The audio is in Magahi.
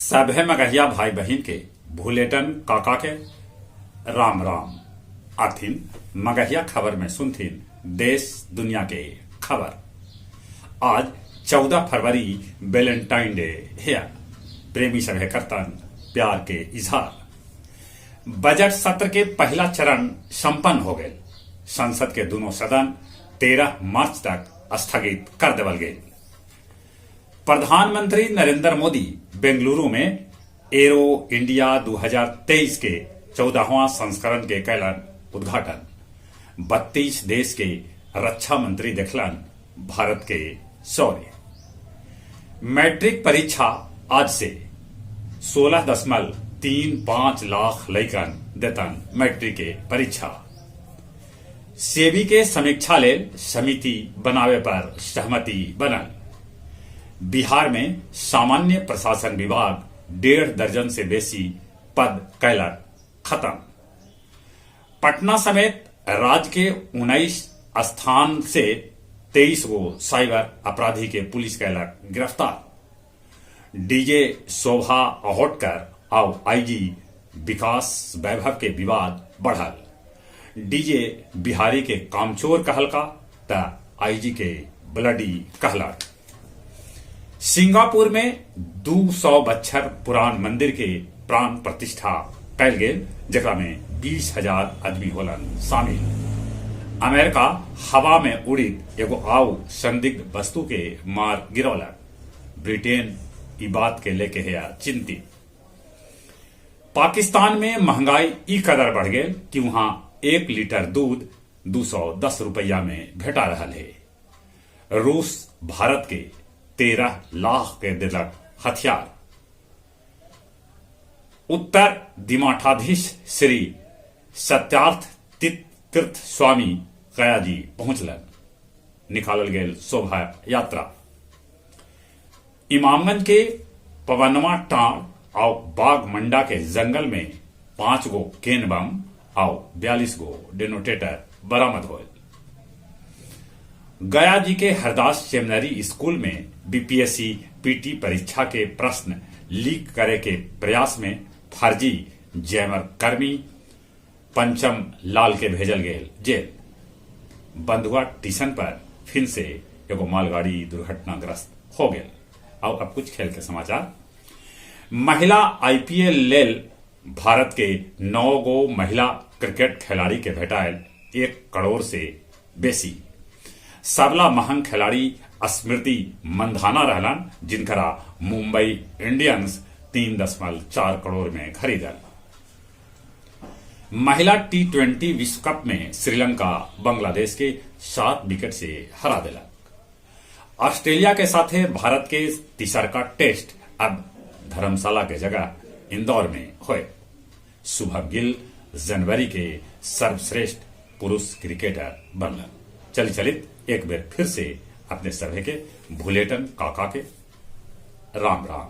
सभे मगहिया भाई बहिन के भुलेटन काका के राम राम। आथिन मगहिया खबर में सुनथिन देश दुनिया के खबर। आज 14 फरवरी वेलेंटाइन डे है। प्रेमी सभे करतन प्यार के इजहार। बजट सत्र के पहला चरण संपन्न हो गए। संसद के दोनों सदन 13 मार्च तक स्थगित कर देवल गए। प्रधानमंत्री नरेंद्र मोदी बेंगलुरु में एरो इंडिया 2023 के 14वां संस्करण के कैलन उद्घाटन। 32 देश के रक्षा मंत्री देखलन भारत के शौर्य। मैट्रिक परीक्षा आज से 16.35 लाख लइकन देतन मैट्रिक के परीक्षा। सेबी के समीक्षा लेल समिति बनावे पर सहमति बनल। बिहार में सामान्य प्रशासन विभाग 1.5 दर्जन से बेसी पद कैलक खत्म। पटना समेत राज्य के 19 स्थान से 23 गो साइबर अपराधी के पुलिस कैलक गिरफ्तार। डीजे शोभा अहोटकर और आईजी विकास वैभव के विवाद बढ़ल। डीजे बिहारी के कामचोर कहलका त आईजी के ब्लडी कहलक। सिंगापुर में 200 बच्छर पुरान मंदिर के प्राण प्रतिष्ठा कैल गेल, जेकरा में 20,000 आदमी होलन शामिल। अमेरिका हवा में उड़ित एगो आउ संदिग्ध वस्तु के मार गिरौलक। ब्रिटेन ई बात के लेके है चिंतित। पाकिस्तान में महंगाई ई कदर बढ़ गेल कि वहां 1 लीटर दूध 210 रुपया में भेटा रहा है। रूस भारत के 13 लाख के दिलक हथियार। उत्तर दिमाठाधीश श्री सत्यार्थ तीर्थ स्वामी गया जी पहुंचलन। निकालल गेल शोभा यात्रा। इमामगंज के पवनवा टाण और बागमंडा के जंगल में 5 गो केन बम और 42 गो डेनोटेटर बरामद होल। गया जी के हरदास सेमिनरी स्कूल में बीपीएससी पीटी परीक्षा के प्रश्न लीक करे के प्रयास में फर्जी जैमर कर्मी पंचम लाल के भेजल गेल जेल। बंधुआ टीसन पर फिर से एगो मालगाड़ी दुर्घटनाग्रस्त हो गेल। और अब कुछ खेल के समाचार। महिला आईपीएल लेल भारत के 9 गो महिला क्रिकेट खिलाड़ी के भेटायल 1 करोड़ से बेसी। सबला महंग खिलाड़ी स्मृति मंधाना रहलन, जिनकरा मुंबई इंडियंस 3.4 करोड़ में खरीदल। महिला T20 विश्व कप में श्रीलंका बांग्लादेश के 7 विकेट से हरा दिलक। ऑस्ट्रेलिया के साथे भारत के तीसरका टेस्ट अब धर्मशाला के जगह इंदौर में होए। शुभम गिल जनवरी के सर्वश्रेष्ठ पुरुष क्रिकेटर बनलन। चली चलित एक बेर फिर से अपने सभे के भुलेटन काका के राम राम।